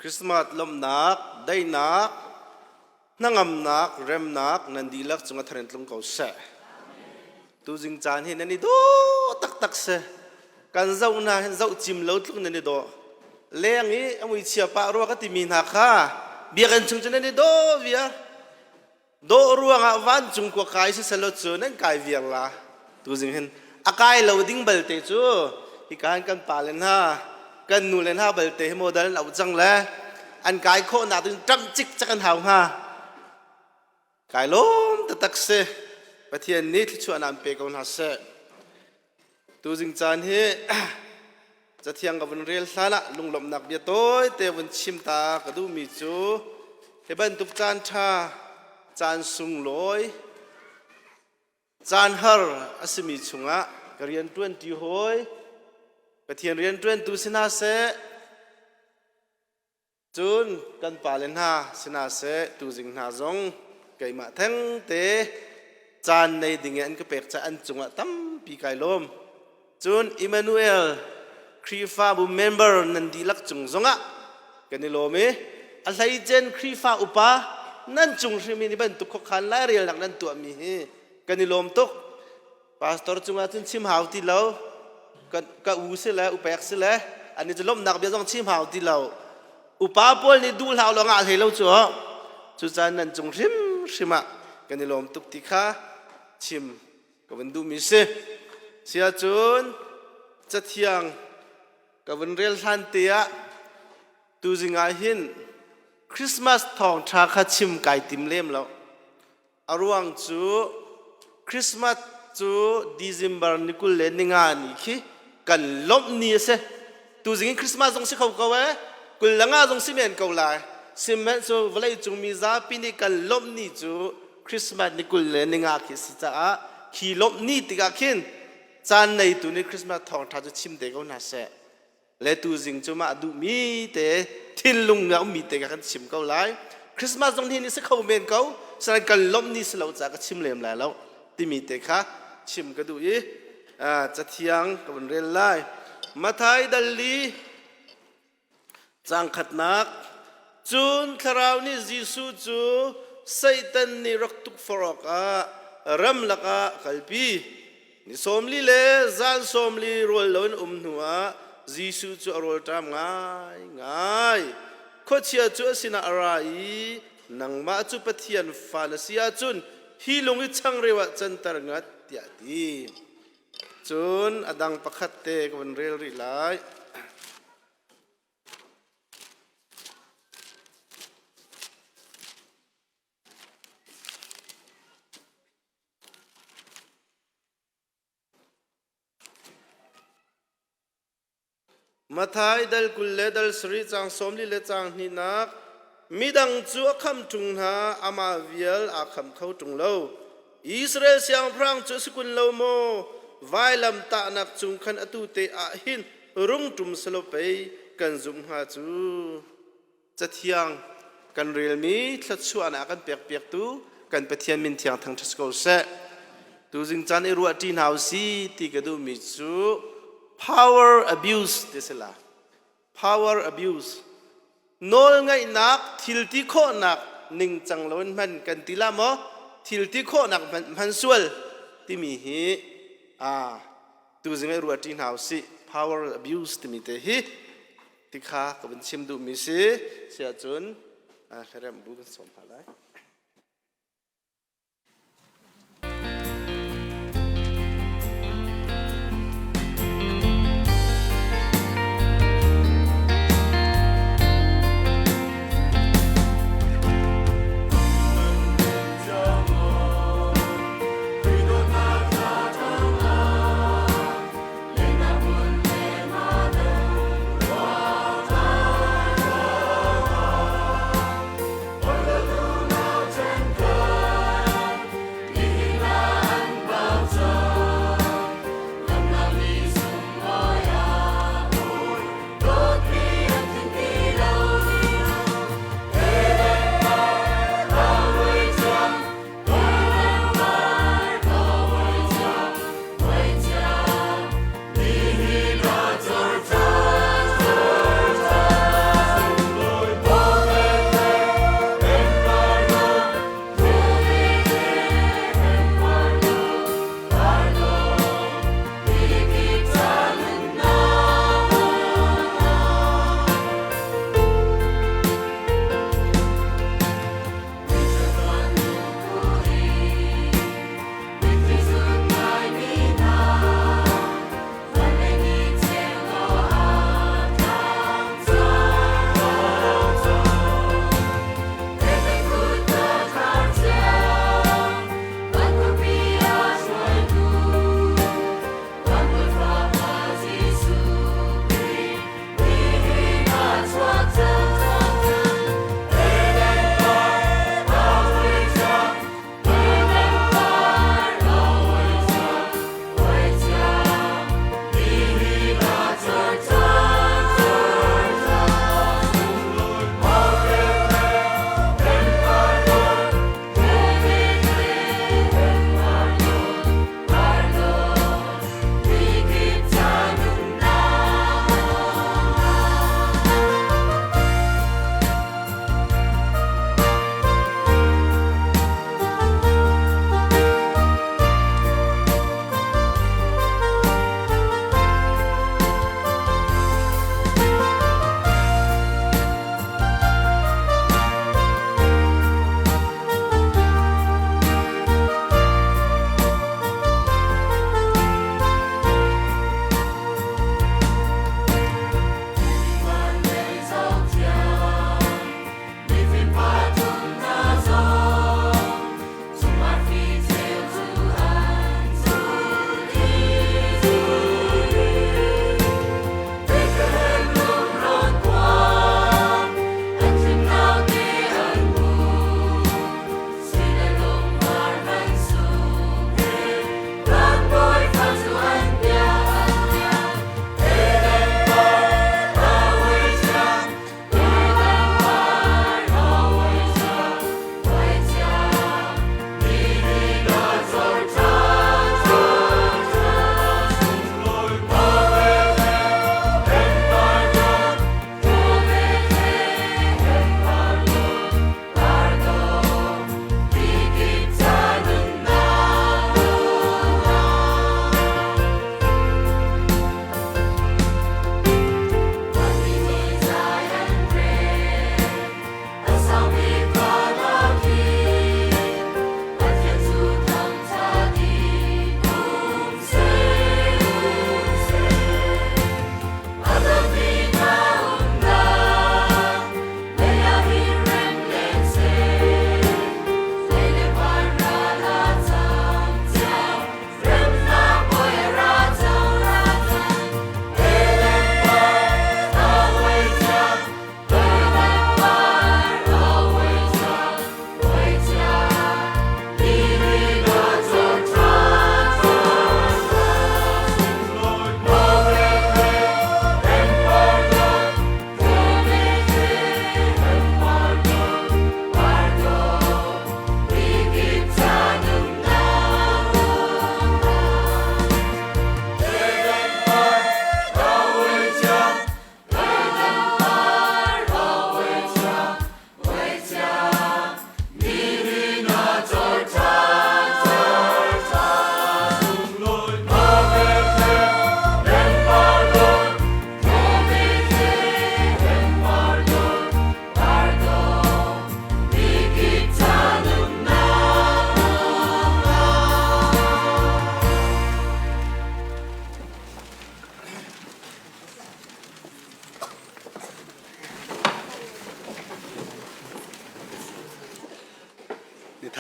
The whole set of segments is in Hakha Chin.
Christmas lawmhnak, daihnak, hnangamnak, remnak nan dihlak cung a thar in tlung ko seh. Tuzing caan hi nan i dawh taktak si. Kan zoh hna hin zoh cim lo tluk nan i dawh. Leng i a muichia pah rua ka timi hna kha biakinn chung cu nan i dawh viar. Dawh ruangah vancung khua kai si selaw cu nan kai viar la. Tuzing hin a kai lo ding balte cu hika hin kan pa le hna kan nu le hna balte hi model an auh cang le an kai khawhnak ding ṭamh cikcek an hau hnga. Kai lawm taktak si. Pathian nih thluachuahnak an pe ko hna seh. Tuzing caan hi cathiang ka vun rel hlan ah lunglawmhnak bia tawite vun chim ta ka duhmi cu hi bantuk caan ṭha, caan sunglawi, caan har a simi chungah ka rianṭuanṭi hawi, Pathian rianṭuantu si hna seh, Cun kan pale hna sinah seh tuzing hna zong keimah thengte caan nei ding in an ka pek caah an cungah tampi kai lawm. Cun Emmanuel Khrihfabu member nan dihlak cung zongah kan i lawm i a hleicen Khrihfa upa nan cung hrim i ni bantuk khuakhan lairelnak nan tuahmi hi kan i lawm tuk. Pastor cungah cun chim hau ti lo. Ka u si le upek si le ani cu lawmhnak bia zong chim hau ti lo. Upa pawl nih duh hlau lo ngah hlei lo cu. Cucaan nan cung hrimhrim ah kan i lawm tuk ti kha chim ka vun duhmi si. Siahcun cathiang ka vun rel hlan te ah tuzing ah hin Christmas thawngṭha kha chim kai tim lem lo. A ruang cu Christmas cu December ni 25 ni khi kan lawmh ni a si. Tuzing in Christmas zong si kho ko ee. 25 zong si men ko lai. Sihmanhsehlaw vawleicung mi zapi nih kan lawmh ni cu Christmas ni 25 khi a si caah khi lawmh ni tikah khin caan neitu nih Christmas thawngṭha cu chim te ko hna seh. Le tuzing cu mah duhmi te thinlung nga ummi te ka kan chim ko lai. Christmas zong hi ni si kho men ko, sinain kan lawmh ni si lo caah ka chim lem lai lo timi te kha chim ka duh i cathiang ka vun rel lai. Mathai dal li caang khatnak. Cun Thlarau nih Jesuh cu Satan nih rak tukforh awkah ramlak ah a kalpi. Ni 40 le zan 40 rawl loin um hnuah Jesuh cu a rawlṭam ngaingai. Khuachia cu a sinah a ra i nangmah cu Pathian fa na si ahcun hi lung i changreu ah canter ngat tiah a ti. Cun a dang pakhat te ka vun rel rih lai. Matthai dal 20 le dal 7 caang 42 le caang hnihnak midang cu a kham ṭung hna amah vial aa kham kho ṭung lo. Israel siangpahrang cu a si kun lo maw? Vailam tahnak cung khan atu te ah hin rung ṭum selaw pei kan zumh hnga cu. Cathiang kan relmi thluachuahnak a kan pekpiaktu kan Pathian min thiang thangṭhat ko seh. Tuzing caan i ruah ṭi hna u si ti ka duhmi cu power abuse ti si la. Power abuse. Nawlngaihnak thil ti khawhnak ningcang loin hman kan ti la maw? Thil ti khawhnak hman sual timi hi tuzing i ruah ṭi hna u sih. Power abuse timi te hi ti kha ka vun chim duhmi si. Siahcun hlaremh bu kan sawm hna lai.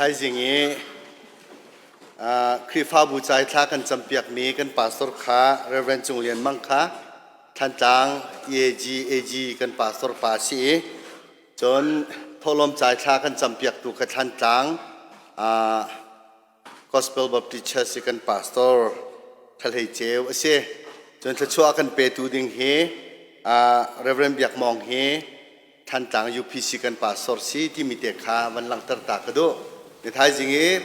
Thaizing i Khrihfabu ca i thla kan campiakmi kan pastor kha Reverend Cung Lian Mang kha Thantlang EAG AG kan pastor pa a si i cun thawhlawm ca i thla kan campiaktu kha Thlantlang Gospel Baptist Church i kan pastor Thlahlei Ceu a si. Cun thluachuah kan petu ding hi Reverend Biak Mawng hi Thantlang UPC kan pastor si timi te kha van langhter ta ka duh. Ni thaizing i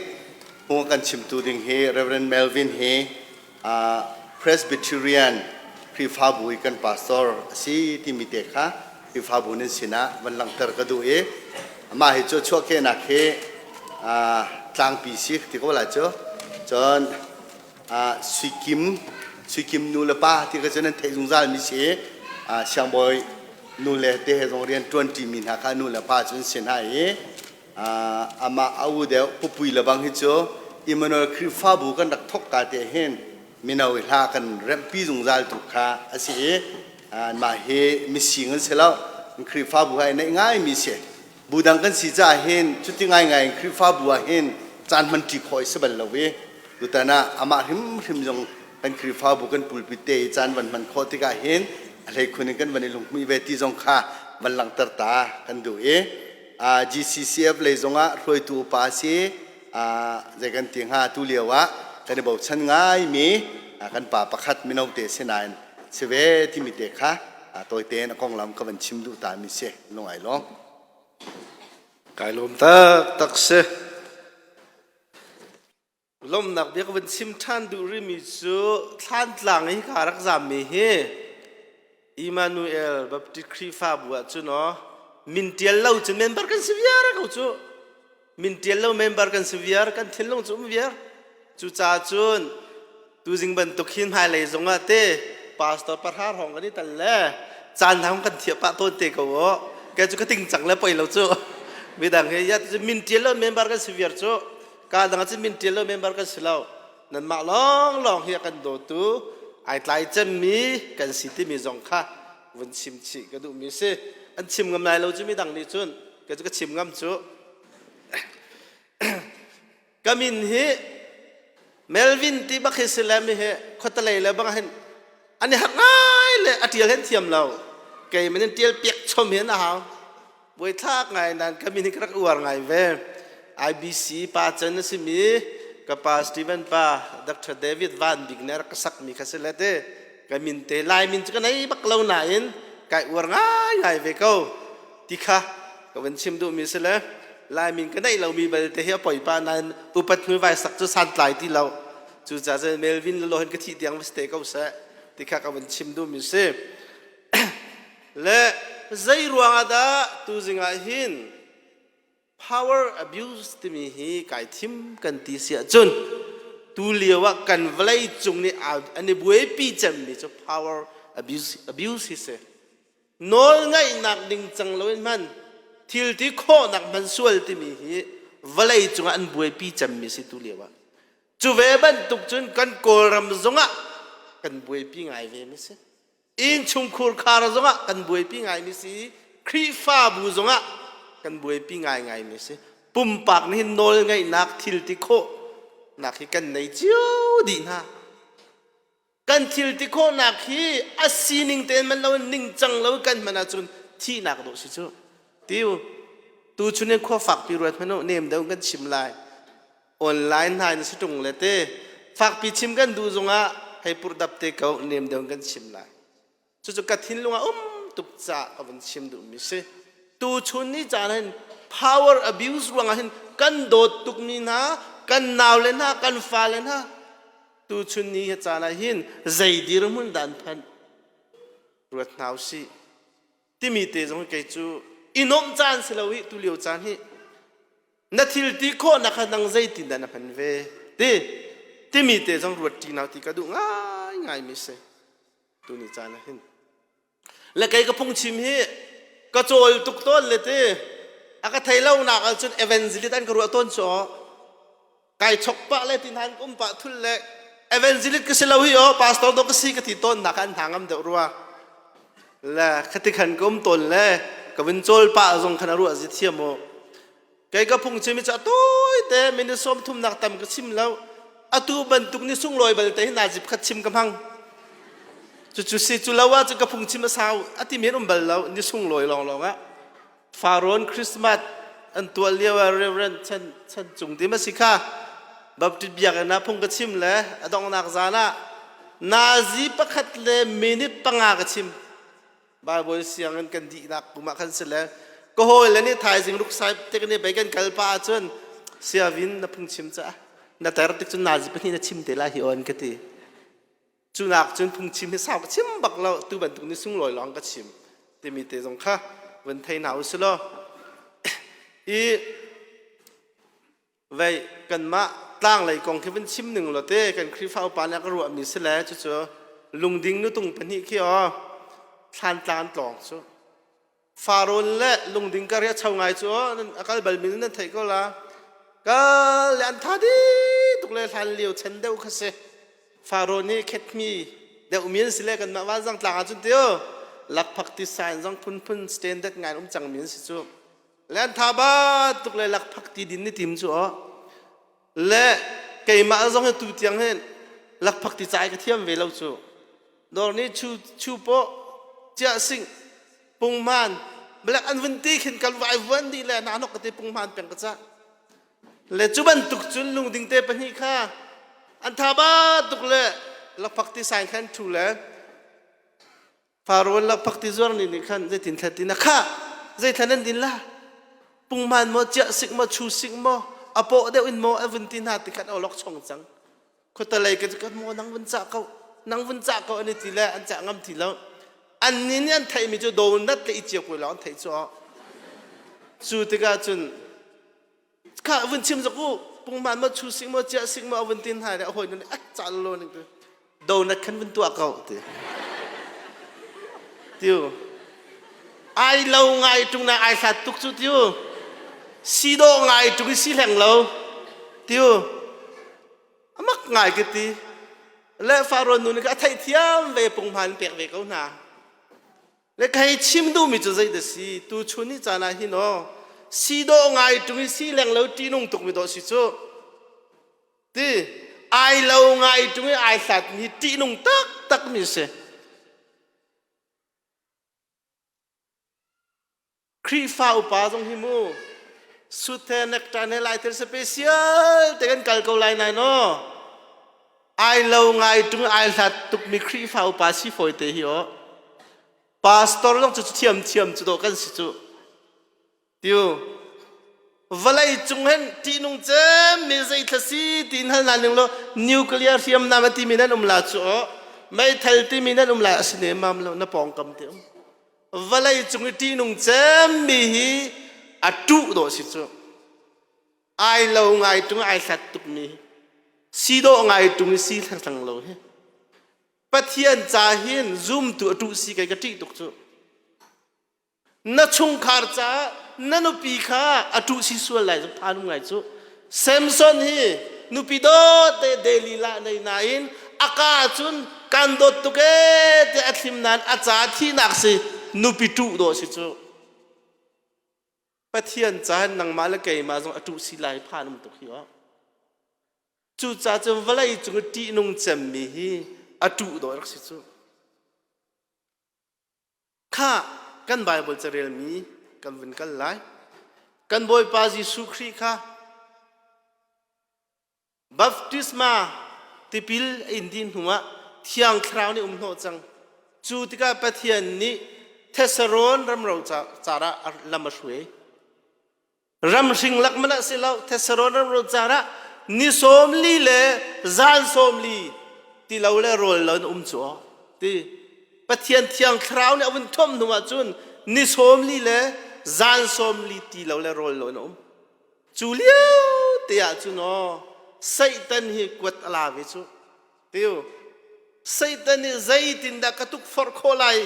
phung kan chimtu ding hi Reverend Melvin hi Presbyterian Khrihfabu i kan pastor a si timi te kha Khrihfabu nan sinah van langhter ka duh i amah hi cu chuahkehnak hi tlangpi si ti ko lai cu. Cun Suikim Suikim nu le pa ti ka cu nan theih zungzal mi si siangbawi nu le te he zong rian ṭuan ṭimi hna kha nu le pa cu an si hna i amah a u deuh pupui le bang hi cu Emmanuel Khrihfabu kan rak thok ka te hin mino i hla kan remhpi zungzal tu kha a si i anmah hi mising an si lo Khrihfabu hai neih ngai mi si bu dang kan si caah hin cuti ngaingai in Khrihfabu ah hin caan hman ṭi khawh i si bal lo i tutan ah amah hrimhrim zong kan Khrihfabu kan pulpit te i caan van hman khawh tikah hin a hleikhun in kan van i lunghmuih ve ti zong kha van langhter ta kan duh i GCCF lei zongah hruaitu upa si zei kan ti hnga tu lio ah kan i bochan ngaimi kan pa pakhat mino te si nain si ve timi te kha tawite in a konglam ka van chim duh ta mi si lungai lawm. Kai lawm tak tak si. Lomnak bia ka van chim ṭhan duh rihmi cu Thlantlang hi ka rak zammi hi Emmanuel Baptist Khrihfabu ah cun aw min ṭial lo cun member kan si viar ko cu. Min ṭial lo member kan si viar kan thinlung cu um viar. Cucaah cun tuzing bantuk hin hmailei zongah te pastor pahra hrawng kan i tal le caan hang kan thiah pah tawn te ko aw ke cu ka ting cang le poi lo cu midang he ya min ṭial lo member kan si viar cu ka dang ah min ṭial lo member kan si lo nanmah lawng lawng hi a kan dawtu ai tlai cemmi kan si timi zong kha vun chim chih ka duhmi si an chim ngam lai lo cu midang nih cun ke cu ka chim ngam cu Ka min hi Melvin ti bak hi si le mi hi khuatalei le bang hin an i harh ngai le a ṭial hin thiam lo. Kei min in ṭial piak chom hin a hau. Buaithlak ngai nan ka min hi ka rak uar ngai ve. IBC pa chan a simi ka pa Stephen pa Dr. David Van Bik nih a rak ka sakmi kha si le te ka min te Lai min cu ka nei bak lo nain kai uar ngai ngai ve ko. Ti kha ka van chim duhmi si le Laimin ka neih lomi belte hi a poi pa nain upat hnu vai sak cu santlai ti lo. Cucaah cun Melvin lalo hin ka thih tiang va si te ko seh ti kha ka van chim duhmi si. Le zei ruangah dah tuzing ah hin power abuse timi hi kai thim kan ti si ahcun tu lio ah kan vawlei cung nih an i buaipi cemmi cu power abuse, abuse hi si. Nawlngaihnak ningcang loin hman thil ti khawhnak hman sual timi hi vawlei cungah an buaipi cemmi si tu lio ah. Cu ve bantuk cun kan Kawlram zongah kan buaipi ngai ve mi si. Innchungkhur khar zongah kan buaipi ngai mi si. Khrihfabu zongah kan buaipi ngai ngai mi si. Pumpak nih hin nawlngaihnak thil ti khawhnak hi kan nei cio dih hna. Kan thil ti khawhnak hi a sining tein man lo ningcang lo kan hman ahcun thihnak dawh si cu. Tiu tu chun in khua fakpi ruat hmanh u nem deuh kan chim lai. Online hna in si ṭung le te fakpi chim kan duh zongah hei purhdap te ko nem deuh kan chim lai. Cucu ka thinlung ah um tuk ca ka vun chim duhmi si. Tuchun ni caan hin power abuse ruangah hin kan dawt tukmi hna, kan naule hna, kan fale hna tuchun ni hi caan ah hin zei dirhmun dah an phanh ruat hna usih timi te zong kei cu i nuamh caan si lo hi tu lio caan hi na thil ti khawhnak kha nang zeitin dah na hman ve ti timi te zong ruat ṭi nau ti ka duh ngai ngai mi si tuni caan ah hin le kei ka phungchim hi ka cawl tuk tawn le ti a ka thei lo nak ah cun evangelist an ka ruah tawn cu kai chok pah le tin han um pah thul le evangelist ka si lo hi o pastor do ka si ka ti tawn nak an hna ngam deuh rua le khati khan ka um tawn le ka vun cawl pah zong khan a ruah zi thiam o. Kei ka phungchim hi cu a tawite minute sawm thumnak tam ka chim lo. Atu bantuk ni sunglawi balte hi nazip khat chim ka hmang. Cucu si cu lo ah cun ka phungchim a sau a ti men um bal lo ni sunglawi lawnglawng ah. Farrawn Christmas an tuah lio ah Reverend Chan Chan Cung Dim a si kha Baptist biakinn ah phung ka chim le a donghnak zan ah nazi pakhat le minute panga ka chim. Bible sianginn kan dihnak kum ah khan si le ka hawile nih thaizing ruksai tik nih bei kan kal pa ahcun siavin na phungchim caah na ter tik cun nazi pahnih na chim te lai hi on ka ti. Cunak cun phungchim hi sau ka chim bak lo tu bantuk ni sunglawi lawng ka chim timi te zong kha vun thei hna usih law i vei kanmah tlanglei kong khi vun chim ning law te kan Khrihfa upa nih a ka ruahmi si le cucu lungding nutung pahnih khi aw thlan tlang tlawng cu Farrawn le lungding kar hi a cho ngai cu a kal balmi nan theih ko la. Kal le an tha dih tuk le hlan lio chan deuh kha si. Farrawn hi khetmi deuh mi an si le kanmah vanzang tlang ahcun tio lakphak tisa in zong phunphun standard ngai um cang mi an si cu. Le an tha ba tuk le lakphak ti din ni tim cu aw. Le keimah zong hi tu tiang hin lakphak ti cai ka thiam ve lo cu. Dawr nih chu chu paw chiah sing pungman black an vun ti khin kal vai vuan dih le na nok ka ti pungman peng ka ca le cu bantuk cun lungding te pahnih kha an tha ba tuk le lakphak ti sain khan thu le Faro lakphak ti zuar ni nih khan zeitin thla ti na kha zei thla nan din la pungman maw chiah sik maw chu sik maw a paw deuh in maw a vun ti hna ti khan a lok chong cang khuatalei ka cu maw nang vun cah ko nang vun cah ko an i ti le an cah ngam ti lo an nih nih an theihmi cu donut le i cio kuai lawng an theih cu cu tikah cun kha vun chim zok u pungman maw chu sing maw chiah sing maw vun tin hai le a hawi nih a cah lo ning tu donut khan vun tuah ko ti tiu ai lo ngai tung na ai hlat tuk cu tiu si do ngai tung si hleng lo tiu Amak ngai ka ti. Le Faro nu nih a theihthiam ve punghman pek ve ko hna. Le ka hei chim duhmi cu zei dah si tu chun ni caan ah hin aw si dawh ngai ṭung i si leng lo ṭihnung tukmi dawh si cu ti ai lo ngai ṭung i ai hlatmi ṭihnung taktak mi si. Khrihfa upa zong hi mu suthe nektar he lai thil special te kan kal ko lai nai no ai lo ngai tung ai hlat tukmi Khrihfa upa si fawi te hi o pastor zong cu thiam thiam cu do kan si cu tiu vawlei cung hen ṭihnung cem mi zei thla si tiin hal na ning lo nuclear hriamnam a timi nan um la cu o meithal timi nan um lai asine mam lo na pawngkam te um vawlei cung i ṭihnung cemmi hi a ṭuh dawh si cu ai lo ngai ṭung ai hlat tukmi si dawh ngai ṭung i si thlang lo hi Pathian ca hin zumtu a ṭuh si kei ka ṭih tuk cu na chungkhar caah na nupi kha a ṭuh si sual lai cu phan ngai cu Samson hi nupi dawt te Delilah nei nain a ka cun kan dawt tuk ee ti a thlim nain a ca thihnak si nupi ṭuh dawh si cu Pathian ca nangmah le keimah zong a ṭuh si lai phan um tuk hi aw cucaah cun vawlei cung i ṭihnung cemmi hi a ṭuh dawh rak si cu Kha kan Baibal carelmi kan vun kal lai. Kan Bawipa Jesuh Khrih kha baptisma tipil a in dih hnuah Thiang Thlarau nih um hnawh cang. Cu tikah Pathian nih Thessalon ramro car ah lam a hruai. Ramhring lak man ah si lo Thessalon ramro car ah ni sawm li le zan sawm li ti lo le rawl lo in um cu aw ti Pathian thiang thlarau nih a vun thuam hnu ah cun ni sawm li le zan sawm li ti lo le rawl lo in a um cu lio te ah cun aw Satan hi kuat a la ve cu tiu Satan nih zeitindah ka tukforh khawh lai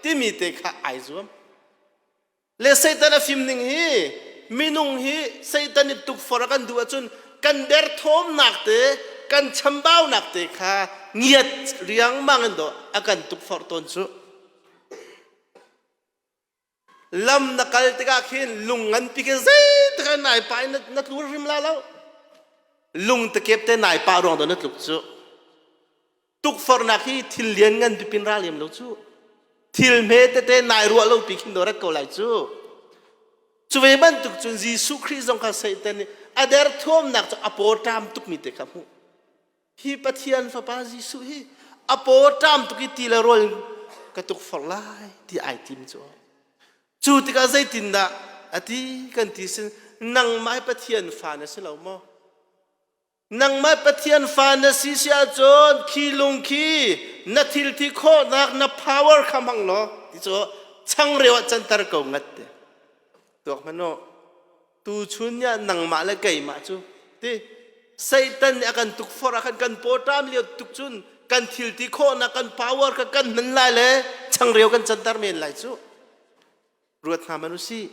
timi te kha ai zuam Le Satan a fim ning hi minung hi Satan nih tukforh a kan duh ahcun kan derthawmnak te kan chambaunak te kha ngiat riangmang in dawh a kan tukforh tawn cu. Lam na kal tikah khin lung nganpi khi zeitin. tak nai pa in na tlu hrim la lo. Lung takep te nai pa ruang do na tluk cu. Tukforhnak hi thil lian ngan pipin ra lem lo cu. Thil hme tete nai ruah lo pi khin do rat ko lai cu. Cu ve bantuk cun Jesuh Khrih zong kha Satan nih a derthawmnak cu a paw ṭam tukmi te kha hmuh. Hi Pathian Fapa Jesuh hi a paw ṭam tuk i ti le rawl ka tukforh lai ti ai tim cu. Cu tikah zeitindah a ti kan ti sin nangmah hi Pathian fa na si lo maw? Nangmah Pathian fa na si si ahcun khi lung khi na thil ti khawhnak na power kha hmang law ti cu changreu ah canter ko ngat te. Tuak hmanh u. Tuchun nih nangmah le keimah cu ti Satan nih a kan tukforh ah khan kan pawṭam lio tuk cun kan thil ti khawhnak kan power kha kan hman lai le changreu kan canter men lai cu. Ruat hna hmanh u sih.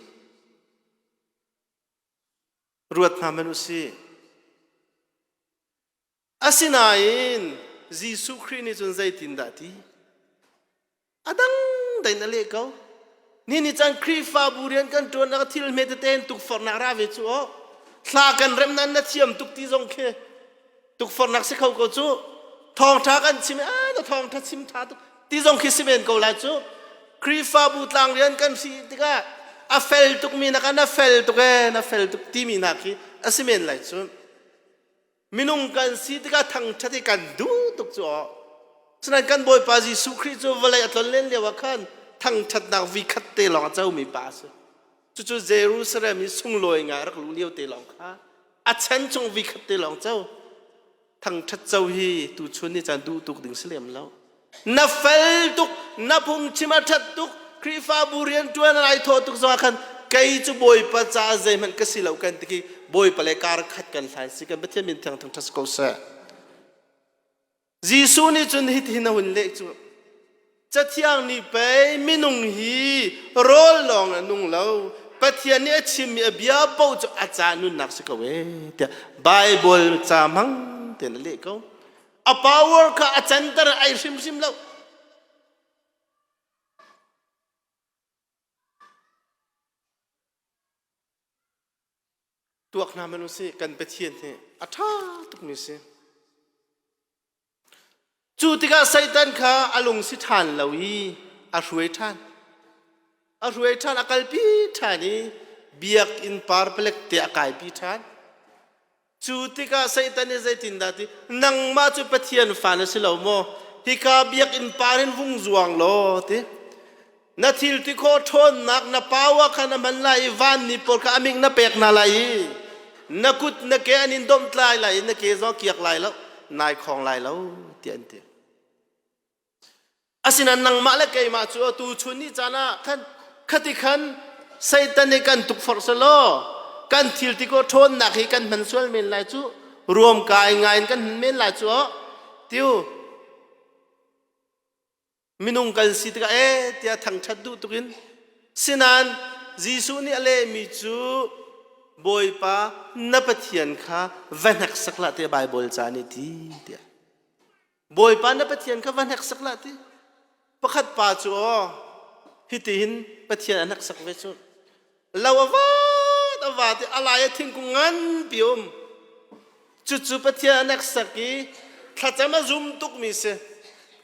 Ruat hna hmanh u sih. Asinain Jesuh Khrih nih cun zeitindah ti? A dang dain a leh ko. Ni ni caan Khrihfabu rian kan ṭuannak thil hme tete in tukforhnak ra ve cu aw. Thla kan rem nan na thiam tuk ti zong khi tukforhnak si kho ko cu. Thawngṭha kan chim i ah na thawngṭha chim ṭha tuk ti zong khi si men ko lai cu. Khrihfabu tlang rian kan si tikah a fel tukmi na kan a fel tuk ee na fel tuk timi hna khi a si men lai cu. Minung kan si tikah thangṭhat hi kan duh tuk cu aw. Sinain kan Bawipa Jesuh Khrih cu vawlei a tlonlen lio ah khan thangṭhatnak vi khat te lawng a comi pa a si. Cucu Jerusalem i sunglawi ngai rak luh lio te lawng kha a chan chung vi khat te lawng co. Thangṭhat co hi tuchun ni caan duh tuk ding si lem lo. Na fel tuk, na phungchim a ṭhat tuk, Khrihfabu rianṭuan ai thawh tuk zongah khan kei cu Bawipa caah zeihmanh ka si lo kan ti khi Bawipa le kar khat kan hlai si kan Pathian min thiang thangṭhat si ko seh. Jesuh nih cun hitihin a hun leh cu Cathiang nih pei minung hi rawl lawng a nung lo Pathian nih a chimmi a bia paoh cu a ca nunnak si ko ee tiah Bible ca hmang tein a leh ko. A power kha a canter ai hrimhrim lo. Tuak hna hmanh usih kan Pathian hi a ṭha tukmi si. Cu tikah Satan kha a lung si ṭhan lo i a hruai ṭhan. A hruai ṭhan, a kalpi ṭhan i biakinn par palek te a kaipi ṭhan. Cu tikah Satan nih zeitindah ti nangmah cu Pathian fa na si lo maw? Hika biakinn par in vung zuang law ti. Na thil ti khawh ṭhawnnak na power kha na hman lai i vanmi pawl kha a ming na pek hna lai i na kut na ke an in domh tlai lai i na ke zong kiak lai lo nai khawng lai lo tiah an ti. Asinain nangmah le keimah cu atu chun ni caan ah khan khati khan Satan nih kan tukforh selaw kan thil ti ko ṭhawnnak hi kan hman sual men lai cu ruam kai ngai in kan hman men lai cu tiu minung kan si tikah e tiah thangṭhat duh tukin sinain Jesuh nih a lehmi cu Bawipa na Pathian kha va hneksak hlah tiah Baibal ca nih ti tiah Bawipa na Pathian kha va hneksak hlah ti. Pakhat pa cu aw hitihin Pathian a hneksak ve cu. Lo a vat a vat i a lai a thingkung nganpi um. Cucu Pathian a hneksak i thlacam a zum tukmi si.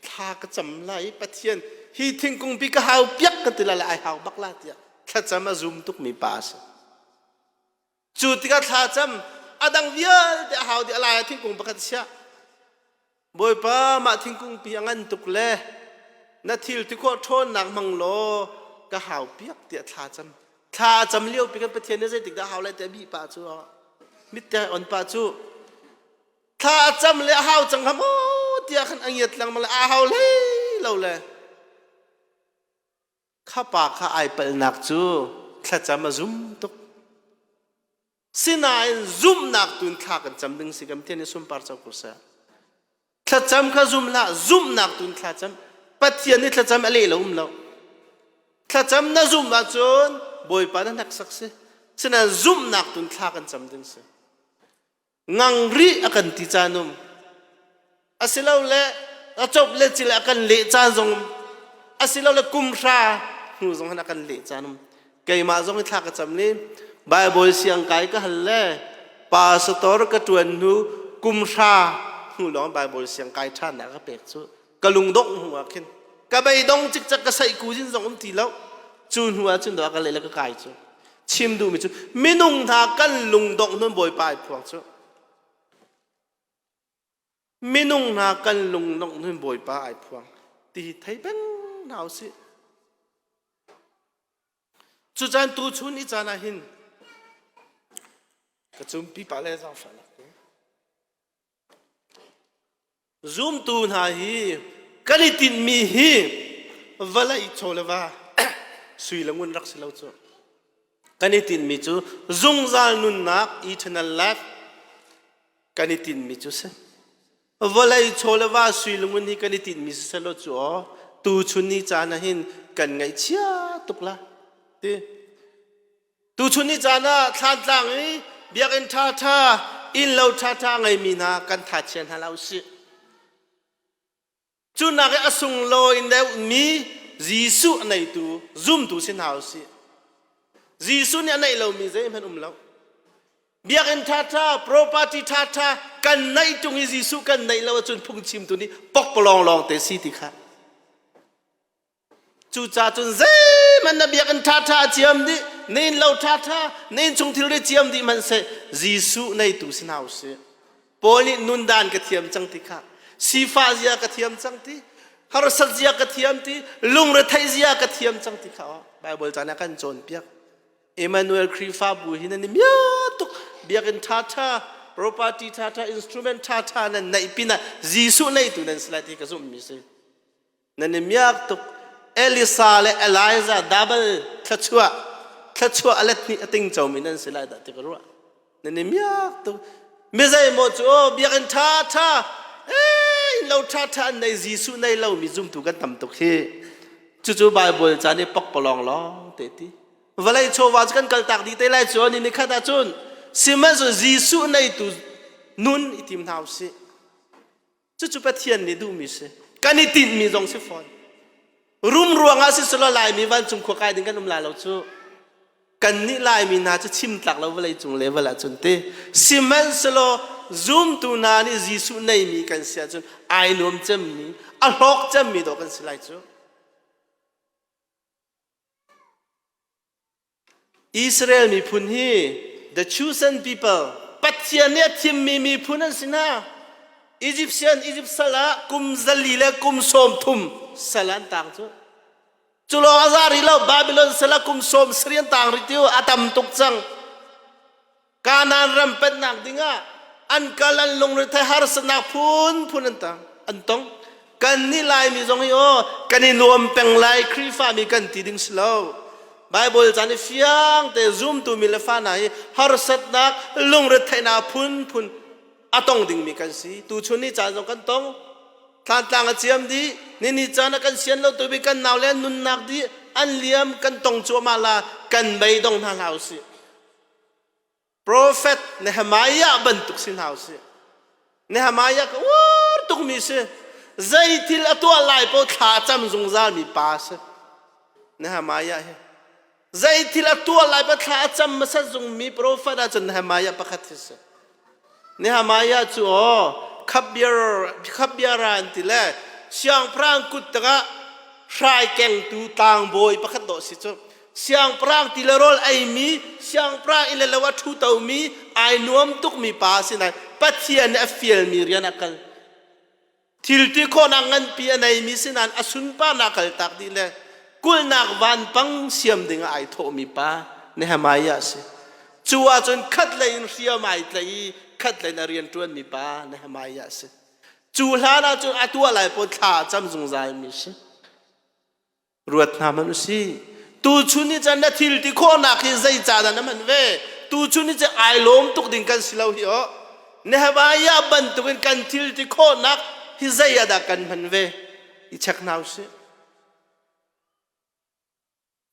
Thla ka cam lai i Pathian hi thingkung pi ka hau piak ka ti lai le ai hau bak la tiah thlacam a zum tukmi pa a si. Cu tikah thlacam a dang vialte a hau dih a lai ah thingkung pakhat chiah. Bawipa mah thingkung pi a ngan tuk le na thil ti khawh ṭhawnnak hmang law ka hau piak tiah thla cam. Thla a cam lio pi kan Pathian nih zeitik dah hau lai ti a bih pah cu mitte on pah cu thla a cam le a hau cang hnga maw tiah khan a ngiat lengmang le a hau hlei lo le Kha pa kha ai palhnak cu thlacam a zum tuk. Sinain zumhnak tu in thla kan cam ding si kan Pathian nih sunpar co ko seh. Thlacam kha zum hlah, zumhnak tu in thla cam. Pathian nih thlacam a leh lo um lo. Thlacam na zumh ahcun Bawipa na hneksak si. Sinain zumhnak tu in thla kan cam ding si. Ngang rih a kan ti caan um. Asilole a cop le cil a kan leh caan zong um. Asilole kum hra hnu zong han a kan leh caan um. Keimah zong i thla ka cam ni. Bible siang kai ka hal le pastor ka ṭuan hnu kum hra hnu lawng Bible siang kai ṭhan nak ka pek cu ka lungdongh hnu ah khin ka beidong cikcek ka saih ku zin zong um ti lo. Cu hnu ah cun ka le le ka kai cu chim duhmi cu minung hna kan lungdongh nun Bawipa ai phuang cu minung hna kan lungdongh nun Bawipa ai phuang ti thei peng hna usih. Cucan tuchun i caan ah hin ka cumpi pa le zaangfahnak zumtu hna hi kan i tinhmi hi vawlei chaw le va sui le ngun rak si lo cu. Kan i tinhmi cu zungzal nunnak eternal life kan i tinhmi cu si. Vawlei chaw le va sui le ngun hi kan i tinhmi si selaw cu aw tuchun ni caan ah hin kan ngaihchia tuk la ti. Tuchun ni caan ah thlantlang i biakinn ṭhaṭha innlo ṭhaṭha ngeimi hna kan thachia hna lo sih. Cu nak i a sunglawi deuhmi Jesuh a neitu zumtu si hna usih. Jesuh nih a neih lomi zeihmanh um lo. Biakinn ṭhaṭha, property ṭhaṭha kan neih ṭung i Jesuh kan neih lo ahcun phungchimtu nih pokpalawng lawng te si ti kha. Cucaah cun zeihmanh na biakinn ṭhaṭha a ciam dih, na innlo ṭhaṭha, na innchung thilri ciam dih hmanhseh Jesuh neitu si hna usih. Paul nih nundan ka thiam cang ti kha, sifah zia ka thiam cang ti, harsat zia ka thiam ti, lungretheih zia ka thiam cang ti kha Bible caan ah kan cawnpiak. Emmanuel Khrihfabu hi nan i mia tuk biakinn ṭhaṭha property ṭhaṭha instrument ṭhaṭha nan neih pinah Jesuh neitu nan si lai ti ka zumhmi si. Nan i miak tuk. Elisa le Elijah double thluachuah thluachuah a let hnih a ting comi nan si lai dah ti ka ruah. Nan i miak tuk. Mi zeimaw cu aw biakinn ṭha ṭha eh lo ṭha ṭha an nei Jesuh nei lomi zumtu kan tam tuk hi. Cucu Bible ca nih pakpalawng lawng te ti. Vawlei chawva cu kan kaltak dih te lai cu ni ni khat ahcun sihmanhsehlaw Jesuh neitu nun i tim hna usih. Cucu Pathian nih duhmi si. Kan i tinhmi zong si fawn. Rum ruangah si selaw Laimi vancung khua kai ding kan um lai lo cu. Kan nih Laimi hna cu chim tlak lo vawlei cung level ahcun ti. Sihmanhsehlaw zumtu hna nih Jesuh neimi kan si ahcun ai nuam cemmi, a hlawk cemmi dawh kan si lai cu. Israel miphun hi the chosen people Pathian nih a thimmi miphun an si hna. Egyptian Egypt sal ah kum 400 le kum 30 sal an tang cu. Cu lawng a za rih lo Babylon sal ah kum 70 an tang rih tiu a tam tuk cang. Kanaan ram pennak dingah an kal an lungrethei harsatnak phunphun an tang an tong. Kan nih Laimi zong hi aw kan i nuam peng lai Khrihfami kan ti ding si lo. Bible caan i fiang te zumtu mi le fa hna hi harsatnak lungretheihnak phunphun a tong dingmi kan si. Tuchun ni caan zong kan tong. Thlantlang a ciam dih. Ni ni caan ah kan sian lo tu bi kan nau le nunnak dih an liam kan tong cuahmah la kan beidong hna hlah usih. Prophet Nehemiah bantuk si hna usih. Nehemiah ka uar tukmi si. Zei thil a tuah lai paoh thla a cam zungzal mi pa si. Nehemiah hi. Zei thil a tuah lai paoh thla a cam hmasat zungmi prophet ahcun Nehemiah pakhat hi si. Nehemiah cu aw khabbiara an ti le siangpahrang kut tangah hrai kengtu tlangbawi pakhat dawh si cu. Siangpahrang ti le rawl eimi, siangpahrang inn le lo a ṭhutomi, ai nuam tukmi pa a si nain Pathian nih a fialmi rian a kal. Thil ti khawhnak nganpi a neimi si nain a sunparnak kaltak dih le kulhnak vanpang siam ding ah ai thawhmi pa Nehemiah a si. Cu ahcun khat lei in hriam ai tlaih i khat lei in a rian ṭuanmi pa Nehemiah a si. Cu hlan ahcun a tuah lai pawl thla a cam zungzalmi a si. Ruat hna hmanh usih. Tuchun ni cun na thil ti khawhnak hi zei ca dah na hman ve? Tuchun ni cu ai lawm tuk ding kan si lo hi aw. Nehemiah bantukin kan thil ti khawhnak hi zei ah dah kan hman ve? I check hna usih.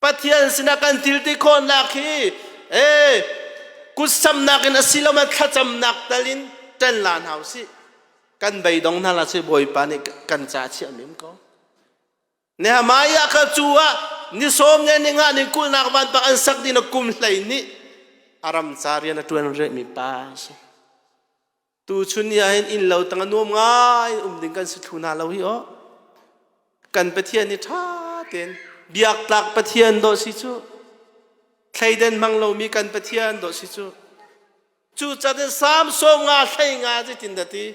Pathian sinah kan thil ti khawhnak hi eh kutsamnak in a si lo ma thlacamnak tal in ṭan la hna usih. Kan beidong hna la si Bawipa nih kan ca chiah mim ko. Nehemiah kha cu ah ni sawm le ni nga ni kulhnak vanpang an sak ding kum 12. A ram ca rian a ṭuan rihmi pa a si. Tuchun ni ahhin inn lo tang a nuam ngai um ding kan si thlu hna lo hi aw. Kan Pathian hi ṭha tein biaktlak Pathian dawh si cu. Thleiden hmang lomi kan Pathian dawh si cu. Cu catin Salm sawm nga hlei nga zeitin dah ti?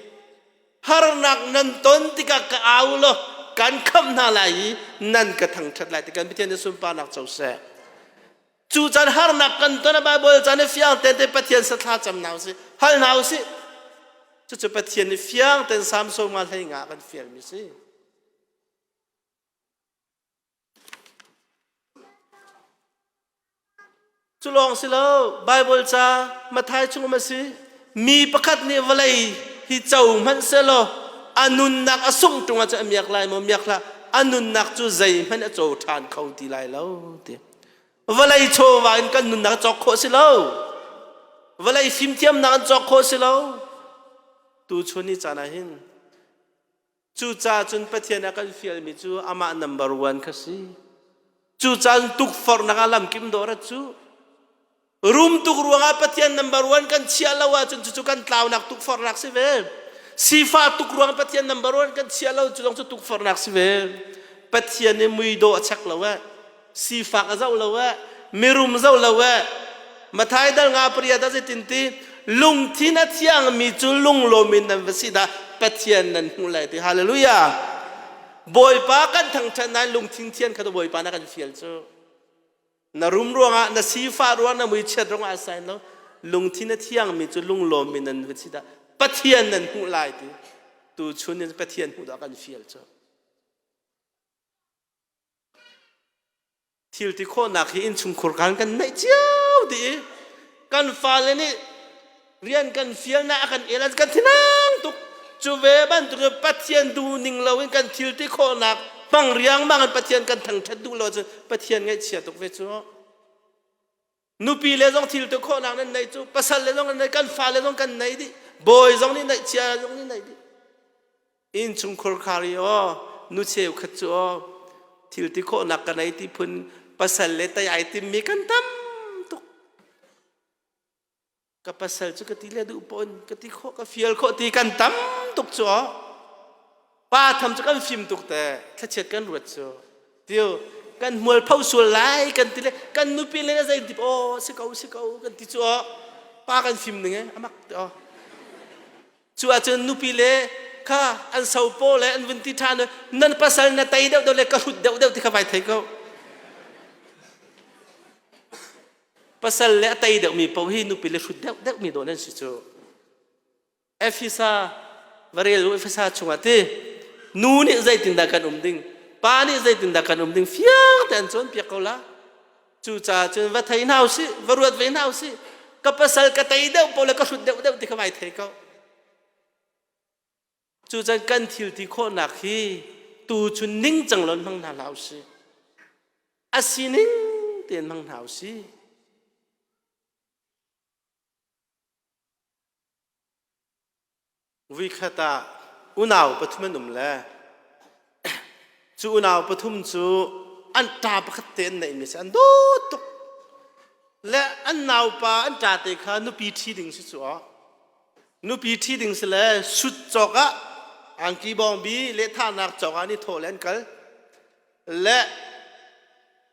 Harnak nan ton tikah ka au law kan khamh hna lai i nan ka thangṭhat lai ti kan Pathian nih sunparnak co seh. Cu caan harnak kan ton a Bible caan i fiang tein te Pathian sathla cam hna usih, hal hna usih. Cucu Pathian nih fiang tein Salm sawm nga hlei nga kan fialmi si. Cu lawng si lo, Bible ca Matthai chung um a si. Mi pakhat nih vawlei hi co hmanh selaw a nunnak a sungh ṭung ahcun a miak lai maw miak hlah a nunnak cu zeihmanh a co ṭhan kho ti lai lo ti. Vawlei chawva in kan nunnak cawk khawh si lo. Vawlei fimthiamnak in cawk khawh si lo. Tuchun ni caan ah hin cucaah cun Pathian a kan fialmi cu amah number one kha si. Cucaah tukforhnak ah lamkim dawh rat cu rum tuk ruangah Pathian number one kan chiah lo ahcun cucu kan tlaunak tukforhnak si ve. Sifah tuk ruang Pathian number one kan chiah lo cu zong cu tukforhnak si ve. Pathian nih muidawh a chek lo eh. Sifak a zoh lo eh. Mirum zoh lo eh. Mathai dal nga pariat ah zeitin ti lungthin a thiangmi cu lunglawm in nan va si dah Pathian nan hmuh lai ti hallelujah. Bawipa kan thangṭhat nain lungthin thian kha Bawipa na kan fial cu. Na rum ruangah na sifah ruang na muichiat ruangah a sain lo lungthin a thiangmi cu lunglawm in nan va si dah Pathian nan hmuh lai ti tu chun in Pathian hmuh dah kan fial cu. Thil ti khawhnak hi innchungkhur kan kan neih cio dih i kan fale nih rian kan fialnak a kan el kan thinang tuk. Cu ve bantuk in Pathian duh ning loin kan thil ti khawhnak hmang riangmang in Pathian kan thangṭhat duh lo cun Pathian ngaihchia tuk ve cu. Nupi le zong thil ti khawhnak nan neih cu pasal le zong nan neih kan fale zong kan nei dih bawi zong nih neih chia zong nih neih dih. Innchungkhur khar i aw nu cheukhat cu aw thil ti khawhnak ka nei ti phun pasal le tei ai timmi kan tam tuk. Ka pasal cu ka ti le duh pawn ka ti khawh ka fial khawh ti kan tam tuk cu aw. Pa tham cu kan fim tuk te thlachiat kan ruat cu. Tiu kan hmual pho sual lai kan ti le kan nupi le zei ti aw si ko si ko kan ti cu aw. Pa kan fim ning e amak te aw. Cu ahcun nupi le kha an sopaw le an vun ti ṭhan nan pasal na tei deuh deuh le ka hrut deuh deuh ti kha vai thei ko. Pasal le a tei deuhmi paoh hi nupi le hrut deuh deuhmi dawh nan si cu. Efesa va rel u Efesa chungah ti nu nih zeitindah kan um ding pa nih zeitindah kan um ding fiang te an cawnpiak ko la. Cucaah cun va thei hna usih, va ruat ve hna usih. Ka pasal ka tei deuh paoh le ka hrut deuh deuh ti kha vai thei ko. Cucan kan thil ti khawhnak hi tu chun ningcang lon hmang hna hlah usih. A sining tein hmang hna usih. Vuikhat ah unau pathum an um le cu unau pathum cu an ṭa pakhat te an neihmi si an dawt tuk le an naupa an ṭa te kha nupi ṭhi ding si cu aw nupi ṭhi ding si le sut cawk ah angki bawngbi lehthahnak cawk ah an i thawh le an kal le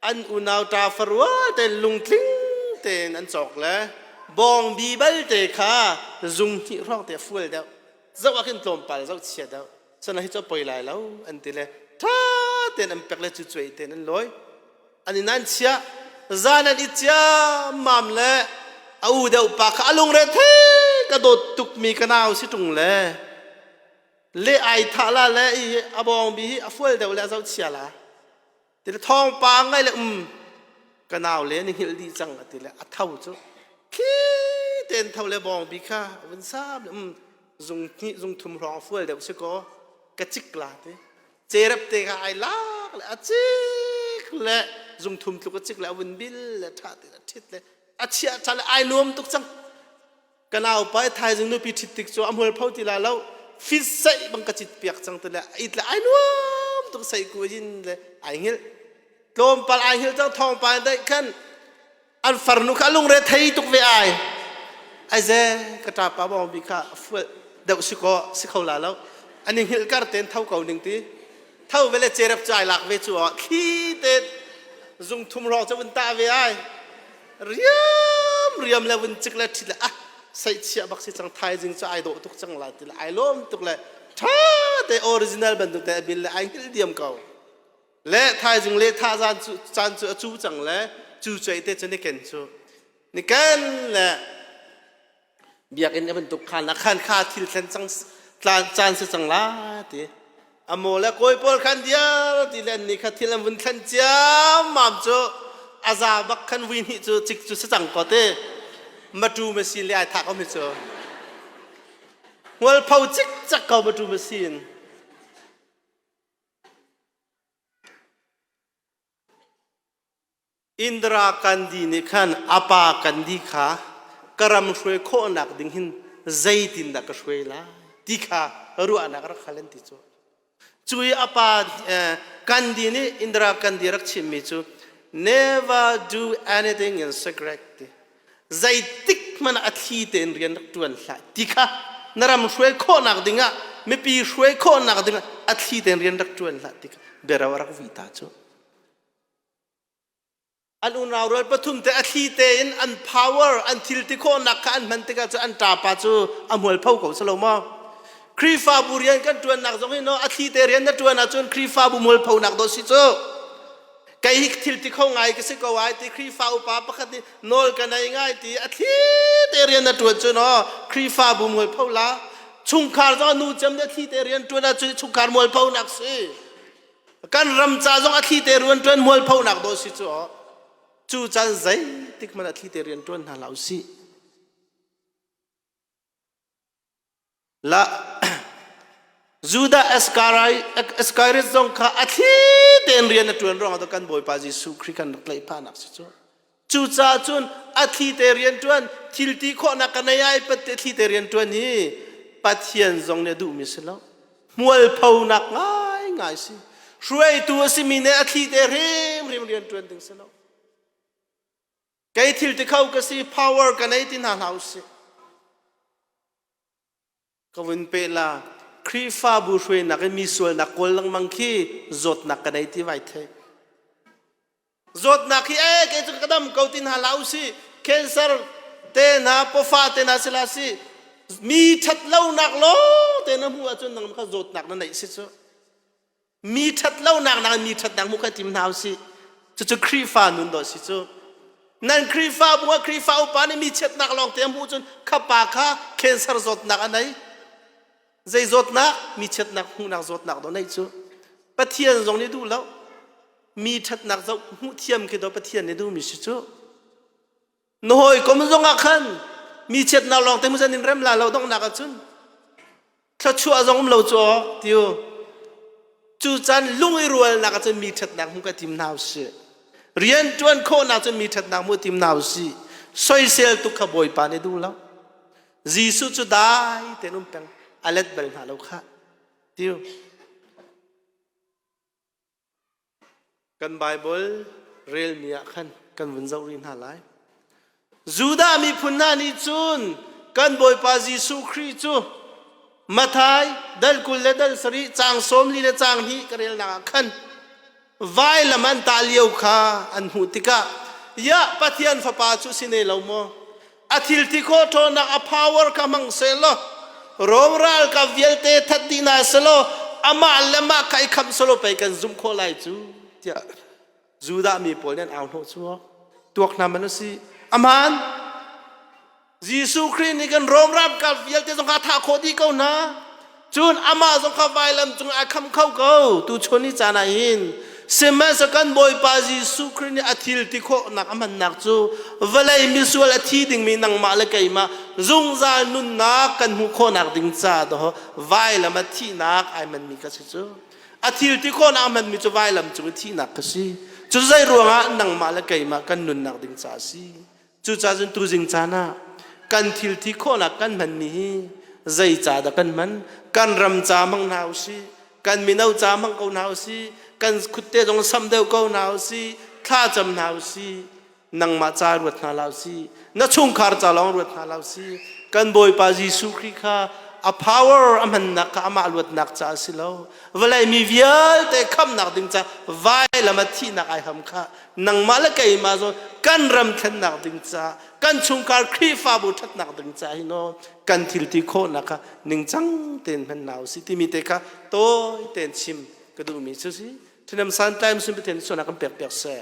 an unau ṭa farual tein lungtling tein an cawk le bawngbi balte kha zung hnih hrawng te a fual deuh zoh ah khin tlawmpal zoh chia deuh sana hi cu a poi lai lo an ti le ṭha tein an pek le cu cuai tein an lawi an in an chiah zan an i ciammam le a u deuh pa kha a lungre thei ka dawt tukmi ka nau si ṭung le le ai thah la le i a bawng bi hi a fual deuh le a zoh chia la ti le thawngpang ngai le um ka nau le ni hngilh dih cang ati le a tho cu khi ten tho le bawng bi kha vun sam le um zung hnih zung thum hrawng a fual deuh si ko ka cik la ti cerep te kha ai lak le a cik le zung thum tluk a cik le a vun bil le tha te a thit le a chiah tha le ai nuam tuk cang Ka naupa i thaizing nupi ṭhit tik cu a hmualpho ti la lo fit saih bang ka cit piak cang ti le it le ai nuam tuk sei ku in le ai hngilh tlawmpal ai hngilh cang thawngpang daih khan. An farnu kha lungre thei tuk ve ai. Ai ze ka ṭapa bawng bi kha fual deuh si ko si kho la lo. An i hngilh kar ten tho ko ning ti. Tho ve le cerep cu ai lak ve cu ah thli te zung thum rawk cu vun tah ve ai. Riam riam le vun cik le ṭhit le ah seihchiah bak si cang thaizing cu ai dawh tuk cang lai ti le ai lawm tuk le ṭha te original bantuk te a bil le ai hngilh diam ko. Le thaizing le tha zan cu caan cu a cu cang le cu cuai te cu ni ken cu ni ken le biakinn a bantuk khan a khan kha thil thlen cang caan si cang la ti amo le kawi pawl khan diar ti le ni kha thil an vun thlen ciammam cu a za bak khan vui hnih cu cik cu si cang ko te matu machine le ai thak ko mi cu hmualpho cik cak ko matu machine. Indira Gandhi nih khan a pa Gandhi kha ka ram hruai khawhnak ding hin zeitindah ka hruai lai ti kha ruahnak rak hal an ti cu. Cu i a pa Gandhi nih Indira Gandhi rak chimmi cu never do anything in secret ti. Zeitik hmanh ah a thli tein rian rak ṭuan hlah ti kha na ram hruai khawhnak dingah mipi hruai khawhnak dingah a thli tein rian rak ṭuan hlah ti kha biaro a rak vui ta cu. An unau rual pathum te a thli tein an power an thil ti khawhnak kha an hman tikah cu an ṭapa cu a hmualpho ko si lo maw? Khrihfabu rian kan ṭuannak zong hi no a thli te rian na ṭuan ahcun Khrihfabu mualphonak dawh si cu. Kei hi thil ti kho ngai ka si ko ai ti Khrihfa upa pakhat nih nawl ka nei ngai ti a thli te rian na ṭuan cu no Khrihfabu mualpho la chungkhar zong nu cem le thli te rian ṭuan ahcun chungkhar mualphonak si. Kan ram ca zong a thli te rian ṭuan mualphonak dawh si cu. Cu caan zeitik hmanh a thli te rian ṭuan hna hlah usih. La Judah Iskariot zong kha a thli tein rian a ṭuan ruangah kan Bawipa Jesuh Khrih kan rak tlaih phahnak si cu. Cucaah cun a thli te rian ṭuan thil ti khawhnak ka nei ai pat te thli te rian ṭuan hi Pathian zong nih a duhmi si lo. Hmualphonak ngaingai si. Hruaitu a simi nih a thli te hrimhrim rian ṭuan ding si lo. Kei thil ti kho ka si power ka nei ti hna hlah usih. Ka vun pe la Khrihfabu hruainak i mi sualnak kawl lengmang khi zawtnak ka nei ti vai thei. Zawtnak hi ee kei cu ka dam ko ti hna hlah usih. Cancer te hna pawfa te hna sila si mi ṭhat lonak lawng te na hmuh ahcun nang kha zawtnak na neih si cu. Mi ṭhat lonak nakin mi ṭhatnak hmuh kha tim hna usih. Cucu Khrihfa nun dawh si cu. Nan Khrihfabu ah Khrihfa upa nih mi chiatnak lawng te a hmuh cun kha pa kha cancer zawtnak a nei. Zei zawtnak? Mi chiatnak hmuhnak zawtnak dawh neih cu. Pathian zong nih duh lo. Mi ṭhatnak zoh hmuh thiam khi dawh Pathian nih duhmi si cu. Na hawikom zongah khan mi chiatnak lawng te hmuh in rem la lo donghnak ahcun thluachuah zong um lo cu aw tiu cu caan lung i rualnak ahcun mi ṭhatnak hmuh ka tim hna usih rian ṭuan khawhnak cun mi ṭhatnak hmuh tim hna usih soisel tuk kha Bawipa nih duh lo Jesuh cu dai tein um peng a let bal hna lo kha tiu Kan Baibal relmi ah khan kan vun zoh rih hna lai. Judah miphun hna nih cun kan Bawipa Jesuh Khrih cu Matthai dal 20 le dal sarih caang 40 le caang hnih ka relnak ah khan vailam an tah lio kha an hmuh tikah ya Pathian fapa cu si ne lo maw A thil ti khawh ṭhawnnak a power kha hmang sehlaw Rom ralkap vialte that dih hna selaw amah le mah kha i khamh selaw pei kan zumh khawh lai cu tiah Judah mi pawl nih an au hnawh cu tuak hna man a si aman Jesuh Khrih nih kan Rom ralkap vialte zong kha thah khawh dih ko hna Cun amah zong kha vailam cung ah a kham kho ko. Tuchun ni caan ah hin sihmanhsehlaw kan Bawipa Jesuh Khrih nih a thil ti khawhnak a hmannak cu vawlei misual a thi dingmi nangmah le keimah zungzal nunnak kan hmuh khawhnak ding ca dawh vailam a thihnak ai manmi ka si cu. A thil ti khawhnak a hmanmi cu vailam cung i thihnak ka si. Cu zei ruangah nangmah le keimah kan nunnak ding ca a si. Cucaah cun tuzing caan ah kan thil ti khawhnak kan hmanmi hi zei ca dah kan hman? Kan ram ca hmang hna usih, kan mino ca hmang ko hna usih, kan khutte zong sam deuh ko hna usih, thlacam hna usih. Nangmah ca ruat hna hlah usih. Na chungkhar ca lawng ruat hna hlah usih. Kan Bawipa Jesuh Khrih kha a power a hmannak kha amah luatnak ca a si lo. Vawlei mi vialte khamnak ding ca vailam a thihnak ai ham kha nangmah le keimah zong kan ram thlennak ding ca kan chungkhar Khrihfabu ṭhatnak ding ca hi no kan thil ti khawhnak kha ningcang tein hman hna usih timi te kha tawi tein chim ka duhmi cu si. Thinam santlai sun Pathian sualnak kan pek piak seh.